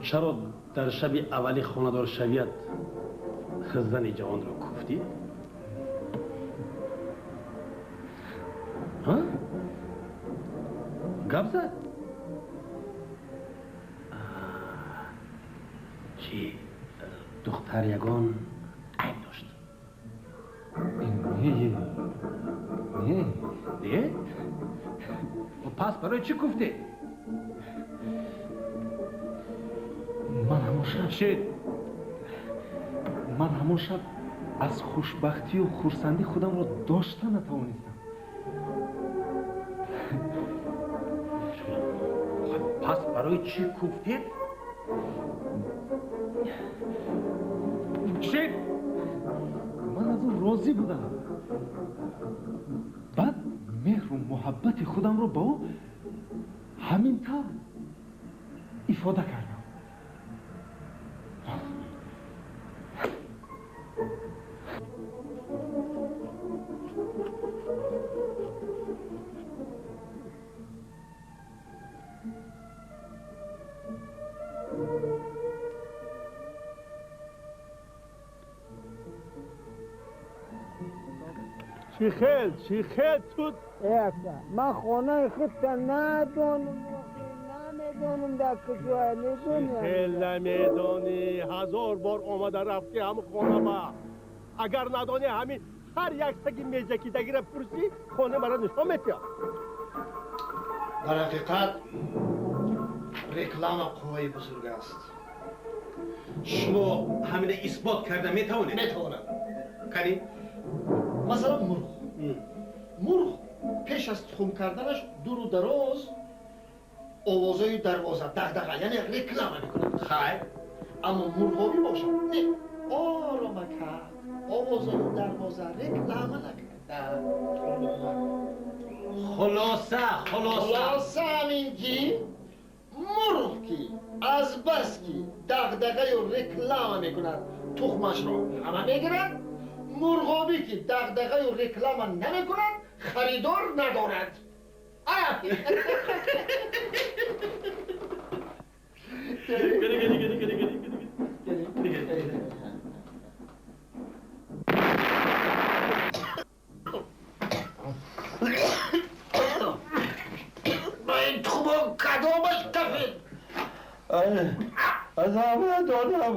Чаро дар шаби аввали хонадоршавият зани ҷавонро куфтӣ? Гап зад? Чӣ, духтар ягон айб дошт? Не, не. Не? Пас барои чӣ куфтед? Ман ҳамон шаб Шид! Ман ҳамон шаб аз хушбахтию хурсандӣ худамро дошта натавонистам. Пас барои чӣ куфтед? Шид! Ман аз ӯ розӣ будам. Баъд меҳру муҳаббати худамро ба ӯ ҳамин тавр ифода кардам. Чӣ хел, чӣ хел тут? Ака, ман хонаи худта надонам, намедонам дар куҷоя, медонӣ? Хел намедонӣ? 1000 бор омада рафтӣ ҳамун хона ба. Агар надонӣ, ҳамин ҳар як саги мезакидагиро пурсӣ, хона маро нишон метиҳад. Дар ҳақиқат реклама қувваи бузург аст. Шумо ҳамина исбот карда метавонед? Метавонам. Канӣ? Масалан, мурғ. Мурғ пеш аз тухм карданаш дуру дароз овозаи дарвоза, дағдаға, яъне реклама мекунад. Хайр. Аммо мурғобӣ бошад, не, оромака овозаи дарвоза реклама накарда тухм мекунад. Хулоса, хулоса. Хулоса ҳамин ки мурғ ки азбаски дағдағаю реклама мекунад, тухмашро ҳама мегирад. Мурғобӣ ки дағдағаю реклама намекунад, харидор надорад. Гири, гири, гири, гири, гири, гири. Ин тухмо кадомаш кафед? Аз ҳама донам.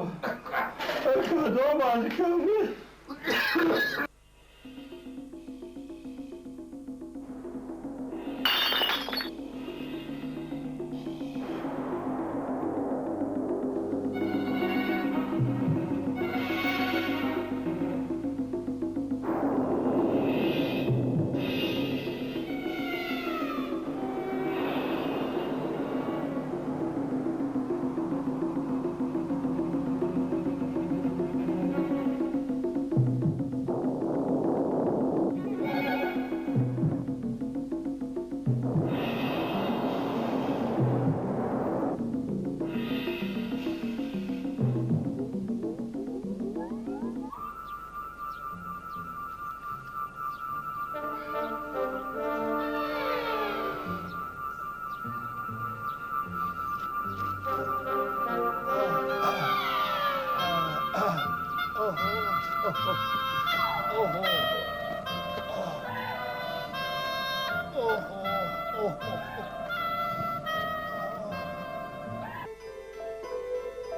Кадомаш кафед?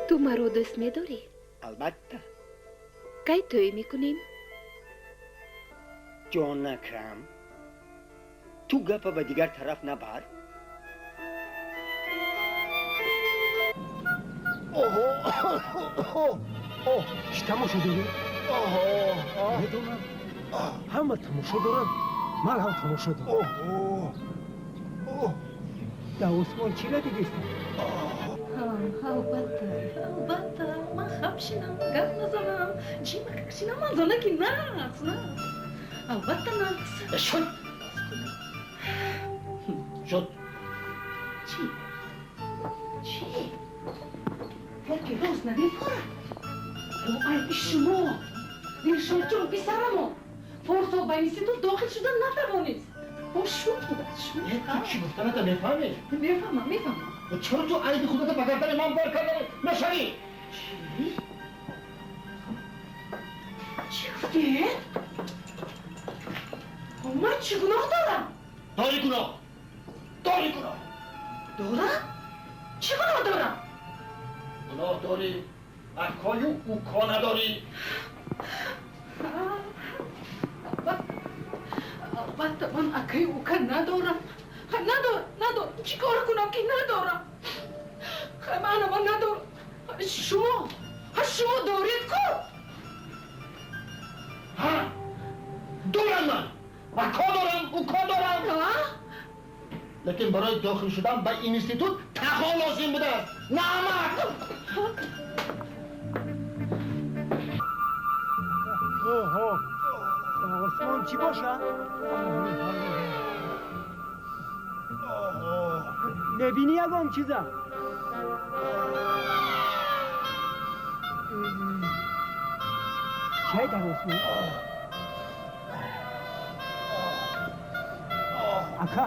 Ту маро дӯст медорӣ? Албатта. Кай тӯй мекунем? Ҷонакрам, ту гапа ба дигар тараф набар. Чӣ тамошо дорӣ? Медонам, ҳама тамошо доранд, ман ҳам тамошо дорам. Дар осмон чӣ надидистам? Албатта, албатта, ман хап шинам, гап назанам, ҷимакак шинам, ман занаки нағз, нағз, албатта, нағз. Шуд, шуд. Чӣ, чӣ? Гапи рост намефорад. Бо айби шумо Дилшодҷон, писарамон порсол ба институт дохил шуда натавонист. Бо шуд будааст, шуд. Ту чӣ гуфтаната мефаҳмӣ? Мефаҳмам, мефаҳмам. Чаро ту айби худата ба гардани ман бор карда мешавӣ? Чӣ? Чӣ гуфтӣ? Ман чӣ гуноҳ дорам? Дорӣ гуноҳ. Дорӣ гуноҳ. Дорам? Чӣ гуноҳ дорам? Гуноҳ дорӣ, акою уко надорӣ. Албатта, ман акаю ука надорам. Надорам, надорам. Чӣ кор кунам ки надорам? Мана ман надорам. Шумо, шумо доред ку? Ҳа, дорам ман. Ака дорам, ука дорам. Лекин барои дохил шудан ба институт тағо лозим будааст, на амак. Оҳо, осмон чӣ бошад? Мебинӣ ягон чиза? Чай дар осмон? Ака,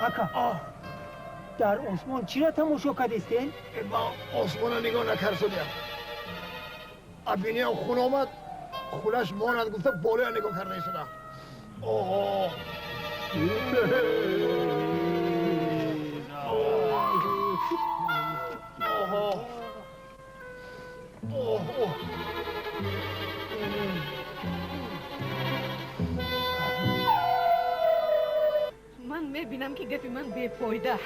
ака, дар осмон чиро тамошо кардистен? Ман осмона нигоҳ накарсудиям. Абиниям хун омад, хунаш монад гуфта болоя нигоҳ карда истодам. Оҳо! Оҳо! Оҳо! Ман мебинам ки гапи ман бефоида.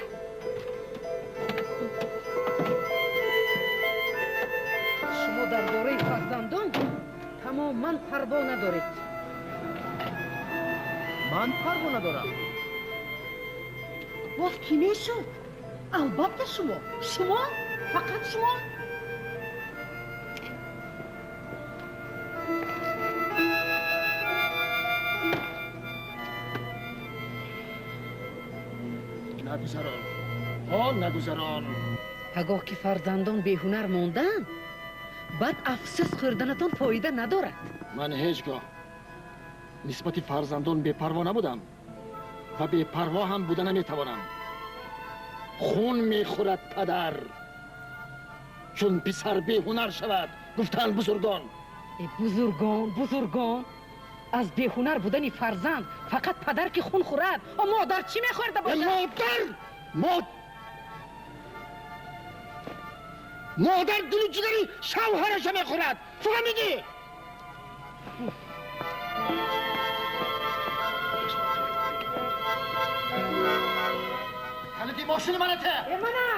Шумо дар бораи фарзандон тамоман парво надоред. Ман парво надорам. Боз кӣ мешуд? Албатта шумо. Шумо? Фақат шумо? Нагузарон. Ҳо, нагузарон. Пагоҳ ки фарзандон беҳунар монданд, баъд афсӯс хӯрданатон фоида надорад. Ман ҳеҷ гоҳ нисбати фарзандон бепарво набудам ва бепарво ҳам буда наметавонам. Хун мехӯрад падар, чун писар беҳунар шавад, гуфтанд бузургон. Бузургон, бузургон, аз беҳунар будани фарзанд фақат падар ки хун хӯрад, модар чӣ мехӯрда бошад? Модар, модар дилу ҷигари шавҳараша мехӯрад. Фаҳмидӣ? Калиди мошини манате. Мана!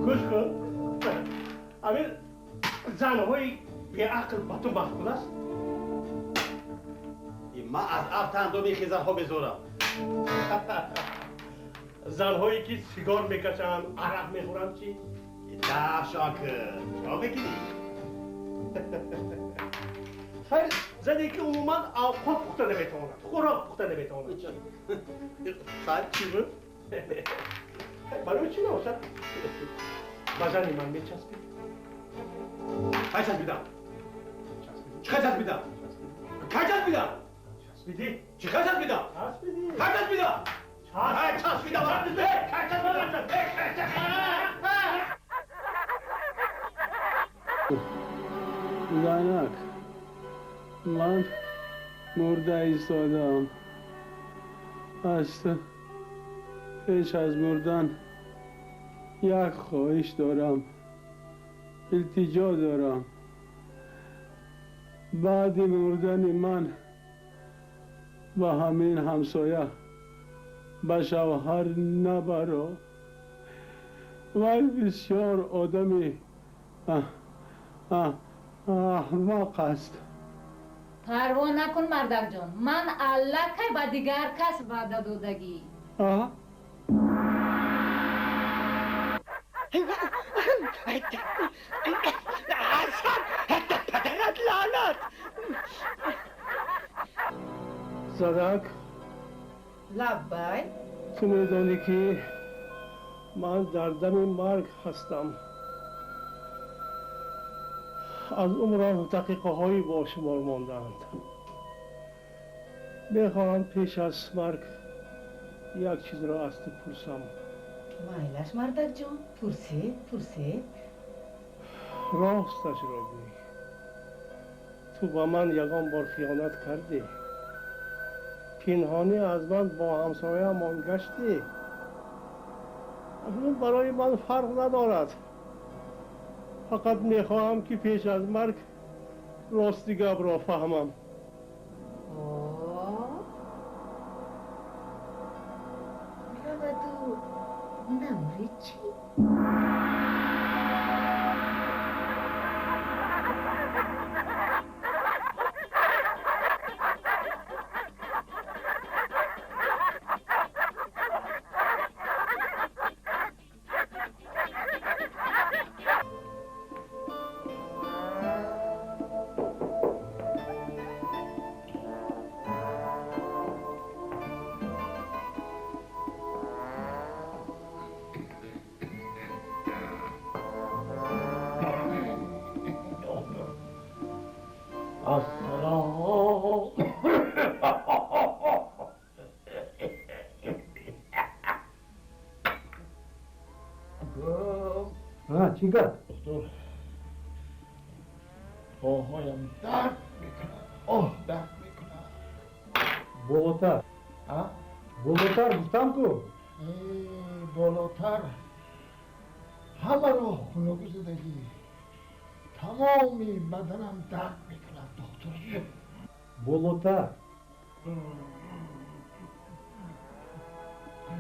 Гӯш кун. Амир, занҳои беақл ба ту маъқул аст? Ман аз афт андоми хизанҳо безорам. Занҳое ки сигор мекашанд, арақ мехӯранд чӣ? Даф Шокир, чо мекунӣ? Хайр, зане ки умуман авқот пухта наметавонад, хӯрок пухта наметавонад. Хайр, чӣ буд? Барои чӣ набошад? Ба зани ман мечаспӣ? Кай часпидам? Чӣ қай часпидам? Кай часпидам? Часпидӣ? Чӣ қай часпидам? Часпидӣ? Кай часпидам? Кай часпидам? Кай часпидам? Занак, ман мурда истодаам. Аз ту пеш аз мурдан як хоҳиш дорам, илтиҷо дорам. Баъди мурдани ман ба ҳамин ҳамсоя ба шавҳар набаро. Вай бисёр одами аҳмоқ аст. Парво накун, мардакҷон, ман аллакай ба дигар кас ваъда додагӣ. Падарат лаънат! Задак. Лаббай. Ту медонӣ ки ман дар дами марг ҳастам. Аз умрам дақиқаҳое бо шумор мондаанд. Мехоҳам пеш аз марг як чизро аз ту пурсам. Майлаш, мардакҷон, пурсед, пурсед. Росташро гӯй, ту ба ман ягон бор хиёнат кардӣ? Пинҳонӣ аз ман бо ҳамсояамон гаштӣ? Акнун барои ман фарқ надорад. Фақат мехоҳам, ки пеш аз марг рости гапро фаҳмам. Раваду намуред чӣ? Assalam. Чӣ гап? Доктор, поҳоям дард мекунад. Оҳ, дард мекунад. Болотар. Болотар гуфтам ку. Болотар. Ҳамаро хунук задагӣ. Тамоми баданам дард мекунад, доктор. Болотар.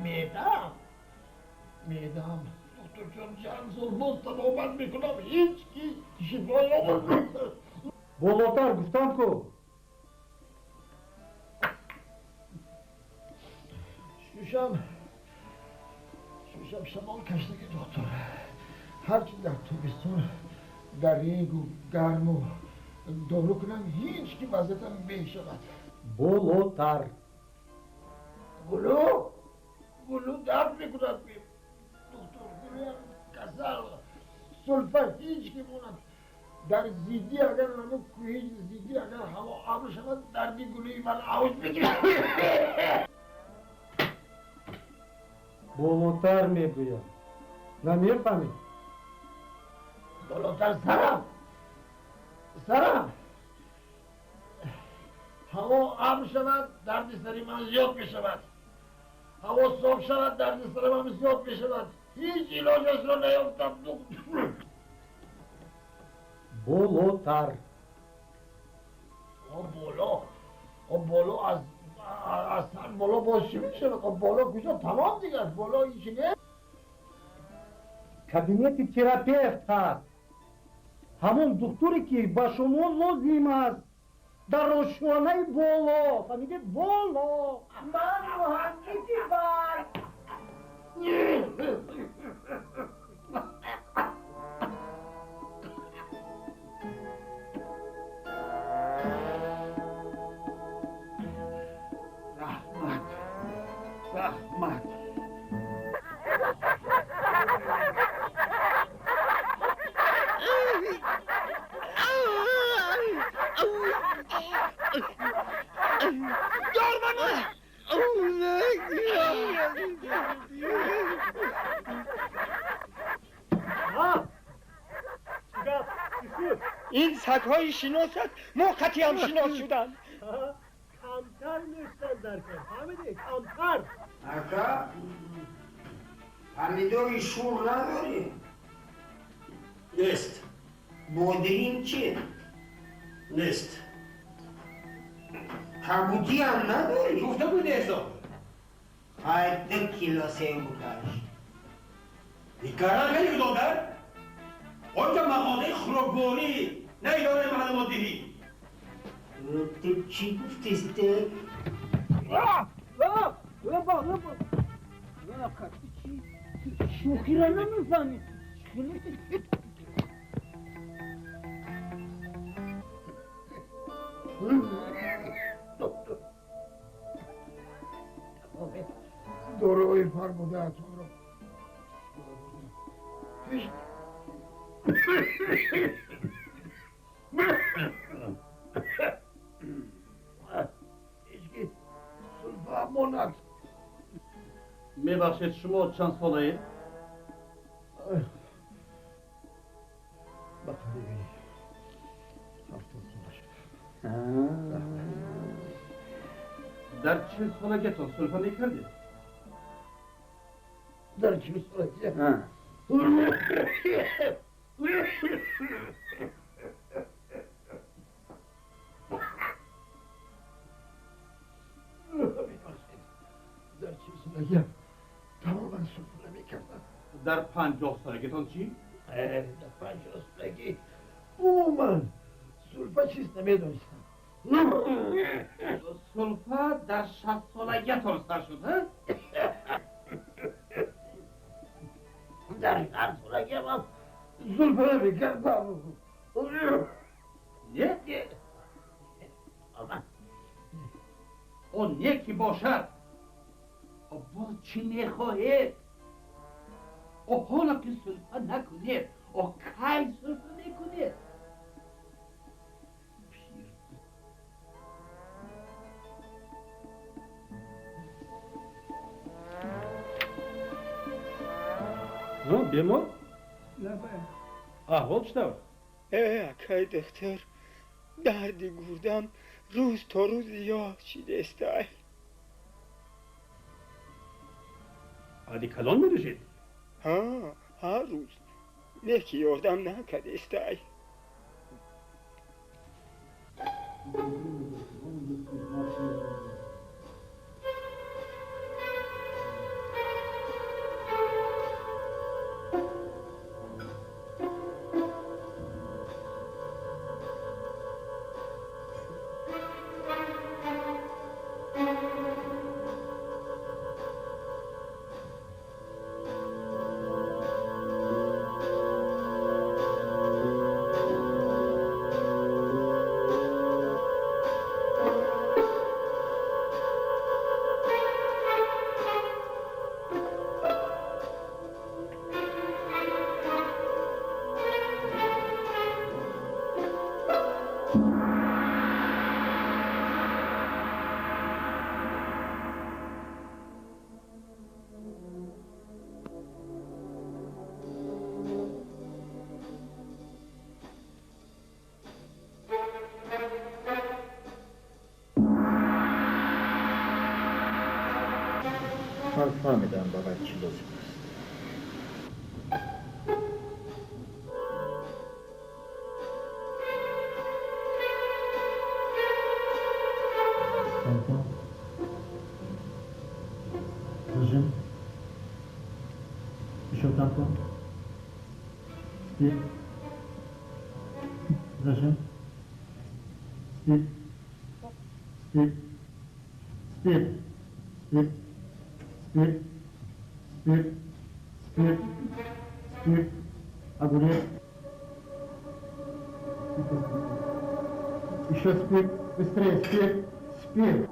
Меъдам. Меъдам. Доктор ҷон, чанд сол боз табобат мекунам, ҳеҷ ки шифо ёбад. Болотар гуфтам ку. Шушам шамол каштаги, доктор. Ҳарчи дар тобистон дар регу гарму дору кунам, ҳеҷ ки вазъиятам мешавад. Болотар. Гулу? Гулу дард мекунад, доктор. Гулуям касал. Сулфа ҳеҷ ки монад. Дар зиддӣ агар намо кӯҳи зиддӣ агар ҳаво абр шавад, дарди гулӯи ман авҷ мегирад. Болотар мегӯям. Намефаҳмӣ? Болотар сарам. Сарам. Ҳаво абр шавад, дарди сари ман зиёд мешавад. Ҳаво соф шавад, дарди сари ман зиёд мешавад. Ҳеҷ илоҷашро наёфтам, доктор. Болотар. О боло. О боло аз сар боло боз чӣ мешавад? О боло куҷо? Тамом дигар. Боло ҳеҷ не. Кабинети терапевт ҳаст. Ҳамон духтуре ки ба шумо лозим аст. Дар ошёнаи боло. Фаҳмидед? Боло. Ман муҳандиси барқ. Раҳмат. Раҳмат. Ин сагҳои шиносат мо қатъиам шинос шуданд. Камтар нестанд дар кор, фаҳмидӣ? Камтар. Ака, помидори шур надорӣ? Нест. Бодирин чӣ? Нест. Кабудиам надорӣ? Гуфта буд нест. Ай, 2 кило себ букаш. Никара кардӣ, додар? Онҷо мағозаи хӯрокворӣ, на идораи маълумотдиҳӣ. Ту чӣ гуфтисте? Шӯхиро намефаҳмӣ. Доктор, доруҳои фармудаатонро ҳеҷ Ҳечки сулфа монад. Мебахшед, шумо чанд солаед? Ба қариби 70 сола шуд. Дар 40 солагиатон сулфа мекардед? Дар 40 солагия? Мебахшед, дар 40 солагиам тамоман сулфа намекардам. Дар 50 солагитон чӣ? Дар 50 солагӣ умуман сулфа чиз намедонистам. Сулфа дар 60 солагиатон сар шуд, ҳа? Дар 60 солагиам сулфа намекардам. Не? Он не ки бошад. Боз чӣ мехоҳед? О ҳоло ки сулфа накунед, о кай сулфа мекунед? Бемор? Аҳвол чӣ тавр? Э, акай духтур, дарди гурдам рӯз то рӯз зиёд шидестай. Одеколон менӯшед? Ҳа, ҳар рӯз. Не ки ёрдам накардестай. Ман фаҳмидам, ба вай чӣ лозим аст. Антон. Зажим. Еще тампон. Спирт. Зажим. Спирт. Спирт. Спирт. Спирт. Спирт. Спирт. Спирт. Спирт. Огурец. Еще спирт. Быстрее. Спирт. Спирт.